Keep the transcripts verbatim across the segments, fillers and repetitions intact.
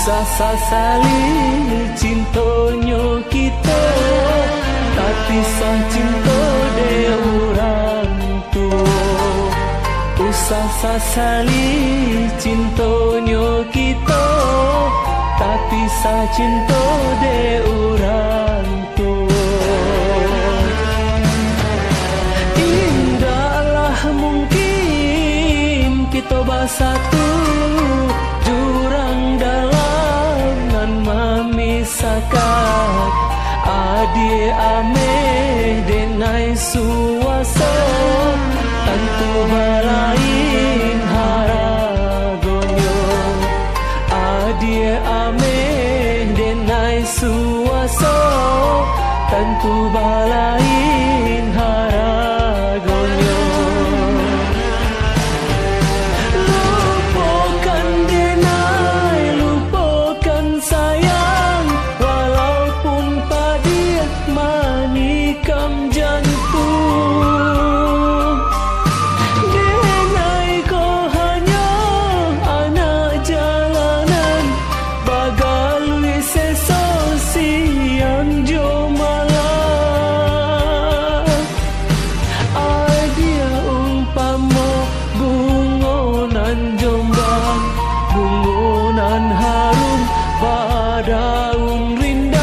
Sasali cintonyo kito, tapisah cinto dek urang tuo. Usah sasali cintonyo kito, tapisah cinto dek urang tuo. Indaklah mungkin kito basatu, jurang dalam nan mamisahkan. Adiak ameh denai suaso, tantu balain haragonyo. Adiak ameh denai suaso, tantu balain haragonyo. Lupokan denai, lupokan sayang, walaupun padiah manikam jantung. Denai ko hanyo anak jalanan, bagaluik seso siang jo malam. Adiak umpamo bungo nan jombang, bungo nan harum badaun rindang.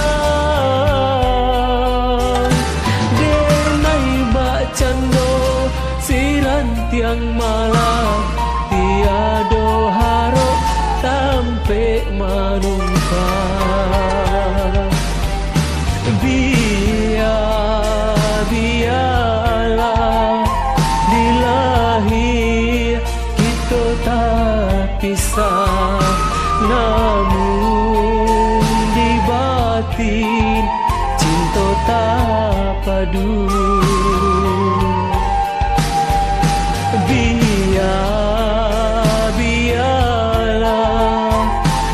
Denai bakcando sirantiang malam, tiado harok tampek manumpang. Bia, bialah di lahia kito tapisah, namun di batin cinto tapadu. Bia, bialah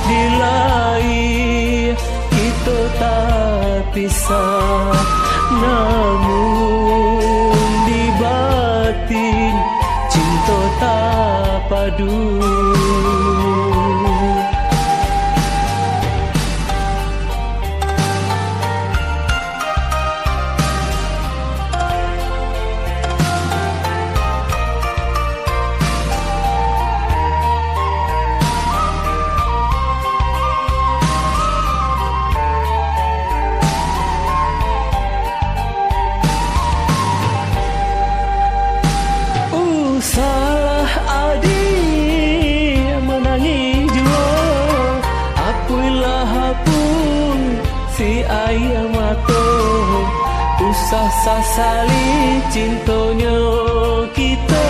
di lahia kito tapisah, namun di batin cinto tapadu. Usahlah adiak manangih juo, apuihlah apuih si aia mato. Usah sasali cintonyo kito,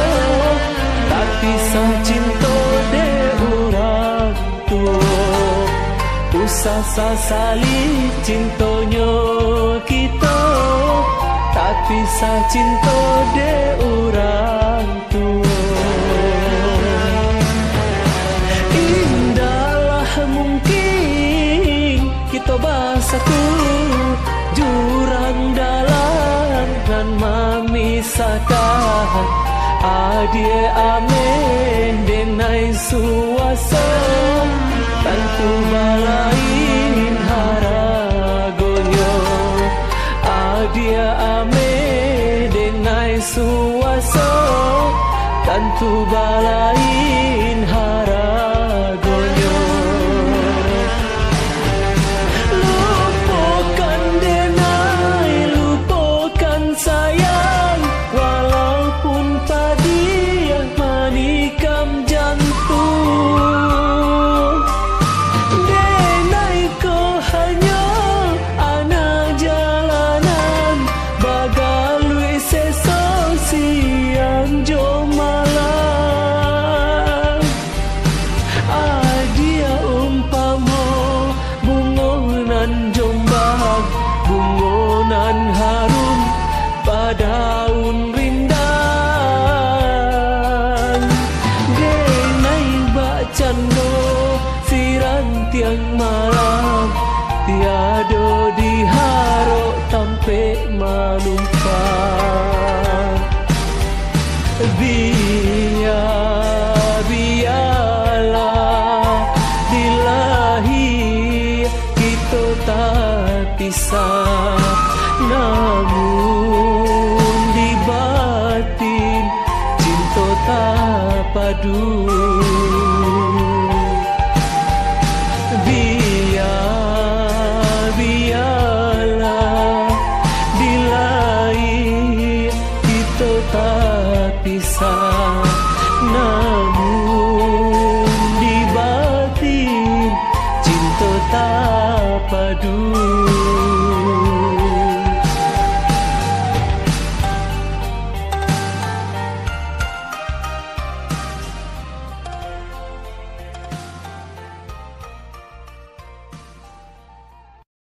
tapisah cinto dek urang tuo. Usah sasali cintonyo kito, tapisah cinto dek urang tuo. Indaklah mungkin kito basatu, jurang dalam nan mamisahkan. Adiak ameh denai suaso, tantu balain haragonyo. Adiak ameh denai suaso, tantu balain haragonyo. Lupokan denai, lupokan sayang, walaupun padiah manikam jantung. Denai ko hanyo anak jalanan, bagaluik seso siang jo malam. Adiak umpamo bungo nan jombang, bungo nan harum badaun rindang. Denai bakcando sirantiang malam, tiado diharok tampek manumpang. Bia, bialah di lahi tapadu. Bia, bialah di lahia kito tapisah, namun di batin cinto tapadu.